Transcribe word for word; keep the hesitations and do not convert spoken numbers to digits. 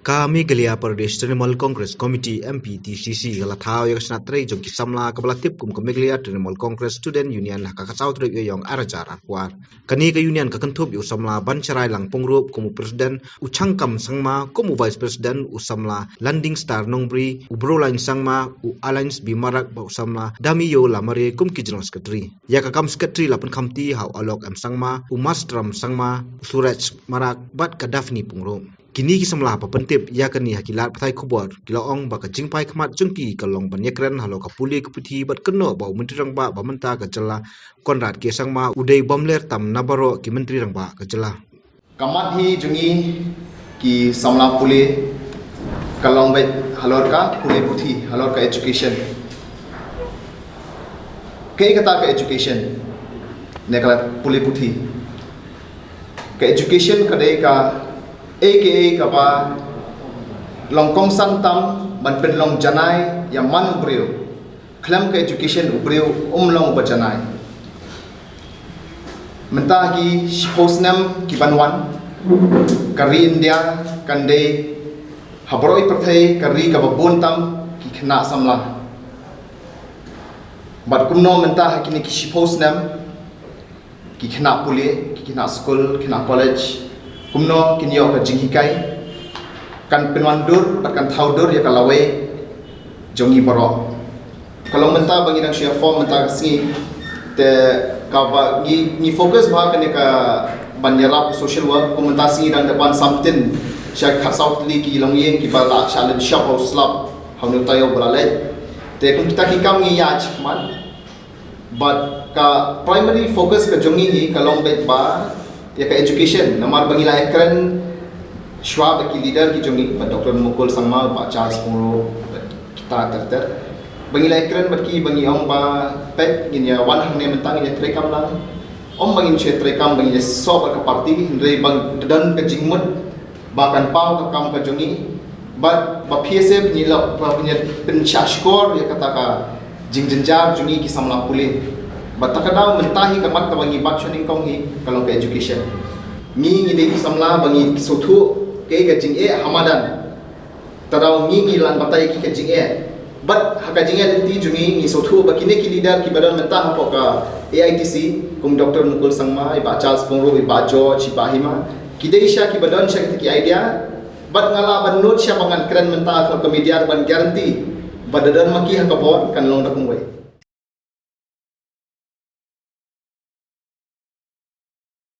Ka Meghalaya Pradesh Trinamool Congress Committee, M P T C C, ka la thaw ïa ka shna trei jong ki samla kaba la tip kum ka Meghalaya Trinamool Congress Student Union ha ka khatsaw tarik Ïaïong arhajar arphew ar. Kane ka union ka kynthup ïa u samla Bansharai Langpongrup kum u president, u Changkam Sangma kum u vice president, u samla Landing Star Nongbri, u Broline Sangma, u Alliance B Marak bad u samla Damiyo Lamare kum ki general secretary. Ïa ka kam secretary la pynkhamti ha u Alok M Sangma, u Mastram Sangma, u Suraj Marak bad ka Daphne Pungro. Kine ki samla ba pyntip ïa kane ha ki lad pathai khubor ki la ong ba ka jingphai khmat jong ki ka long ban ïakren halor ka pule ka puthi bad kynnoh ba u Myntri Rangbah ba mynta ka jylla Conrad K Sangma u dei bym ler tam na baroh ki Myntri Rangbah ka jylla. Ka mat hi jong ngi ki samla pule ka long beit halor ka pule puthi, halor ka education. Kaei kata ka education? Ne ka pule puthi. Ka education ka dei ka, A K A kaba long kongsan tam ban pynlong janai ïa man u briew. Khlem ka education u briew um long uba janai. Mynta ki shiphew snem ki ban wan, ka ri India kan dei ha baroh i pyrthei ka ri kaba bun tam ki khynnah samla. Bad kumno mynta ha kine ki shiphew snem, ki khynnah pule, ki khynnah skul, khynnah college, kumno kin ïoh ka jinghikai, kan pynwandur bad kan thaw dur ïa ka lawei jong ngi baroh. Ka long mynta ba ngi dang shu ïa form mynta ka sngi, te kaba ngi, ngi focus bha kane ka ban ïarap social work, kum mynta sngi dang dep ban samtin sha khatsaw tylli ki longïing kiba la shah lynshop ha u slap ha une u taïew ba la leit. Te kum kita ki kam ngi ïa achievement. Bad ka primary focus ka jong ngi hi ka long beit ba ïa ka education, namar ba ngi la ïakren shuwa bad ki leader ki jong ngi, bad Doctor Mukul Sangma, bad Charles Pungro, bad kita ter ter. Ba ngi la ïakren bad ki ba ngi ong ba peit ngin ïa wan hangne mynta ngin ïa treikam lang. Ym ba ngin shu treikam ba ngin ïa soh bad ka party, hynrei ba don ka jingmut ba kan paw ka kam ka jong ngi, bad ba phi seh phin ïa la, ba phin ïa pynshah shkor ïa kata ka jingjynjar jong ngi ki samla pule. Bad ta ka daw mynta hi ka mat kaba ngi bat sha nyngkong hi ka long ka education. Ngi ngi dei ki samla ba ngi sngewthuh kaei ka jingeh ha madan. Ta daw ngi ngi lah ban batai ki ka jingeh. Bad ha ka jingeh lynti jong ngi ngi sngewthuh ba kine ki leader kiba don mynta hapoh ka A I T C, kum Doctor Mukul Sangma, i Bah Charles Pungro, i Bah George, i Bah Hima, ki dei shisha kiba don shisha kita ki idea. Bad nga lah ban nud shisha ba ngan kren mynta ha ka media ban guarantee ba da don ma ki ha ka bor kan long da kumwei.